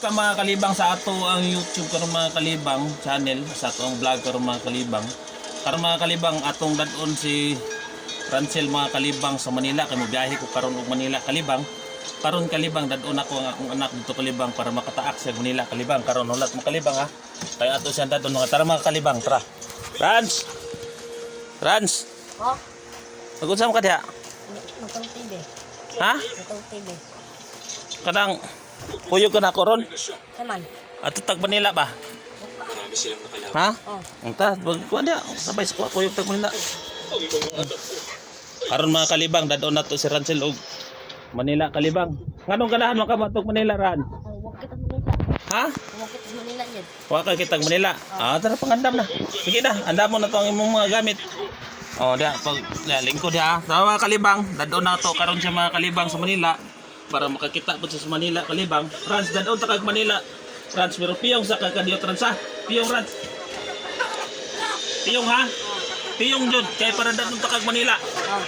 Welcome, mga kalibang, sa ato ang YouTube karon, mga kalibang, channel sa ato ang vlog karon, mga kalibang. Karon, mga kalibang, atong dadon si Rancel, mga kalibang, sa Manila kay mobiyahe ko karon og Manila, kalibang. Karon, kalibang, dadon ako ang akong anak dito, kalibang, para makataak siya Manila, kalibang. Karon hulat mo, kalibang, ha. Kaya ato siyang dadon, mga, tara, mga kalibang, tara. Rans! Rans! Oh, Mag-unsa man ka diha? Nagtong TV. Ha? Nagtong TV. Kanang kuyog ka na ako ron? Saman. Ato tag Manila ba? Ha? Oh. Unta, wag kuan dia, sabay sa kuha kuyog tag Manila. Karon, mga kalibang, dadon nato si Rancel og Manila, kalibang. Nganong ganahan man ka matog Manila, Ran? Oh, wag kita Manila. Ha? Wag kita Manila yan. Wa ka kitag Manila. Ah, tara, pangandam na. Sige na, andam mo na to ang imong mga gamit. Oh, dia pag dia, lingkod dia. Tara, mga kalibang, dadon nato karon siya, mga kalibang, sa Manila para makakita po siya sa Manila, kalibang. Rans, dadon ta kag Manila. Rans, pero piyong sa kagadiot, Rans, ha. Piyong, Rans. Piyong, ha. Piyong jud kay para dadon ta kag Manila. Oh.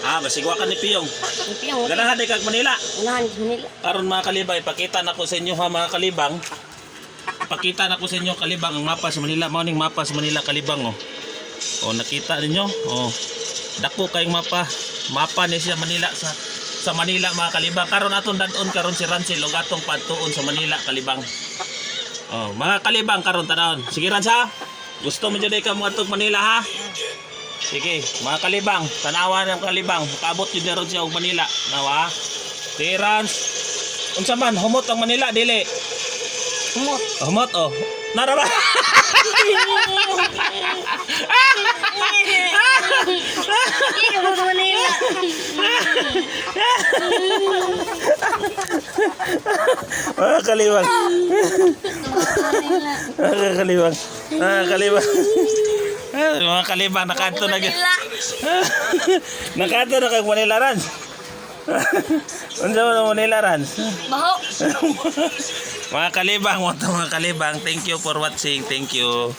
Ah, basig wa ka ni piyong. Ang piyong. Ganahan di kag Manila. Unahan sa Manila. Karon, mga kalibang, ipakita na ko sa inyo ha, mga kalibang. Ipakita na ko sa inyo, kalibang, ang mapa sa Manila. Mao ning mapa sa Manila, kalibang, oh. Oh, nakita ninyo? Oh. Dako kayong mapa. Mapa ni siya Manila sa Manila, mga kalibang. Karon atong dadon karon si Rancel og atong padtuon sa Manila, kalibang. Oh, mga kalibang, karon tanawon. Sige, Rans, ha. Gusto mo jud ka mo atong Manila, ha? Sige, mga kalibang, tanawa ng kalibang. Kaabot jud na ron siya og Manila. Nawa. Sige, Rans. Unsa man, humot ang Manila, dili? Humot. Humot, oh. Nara ba? Hindi ka sa Manila. Mga kalibang. Mga kalibang. Mga kalibang. Mga kalibang, nakaadto na gyud. Manila. Nakaadto na kag Manila, Rans. Unsa man ang Manila, Rans? Baho. Mga kalibang, mga kalibang, thank you for watching. Thank you.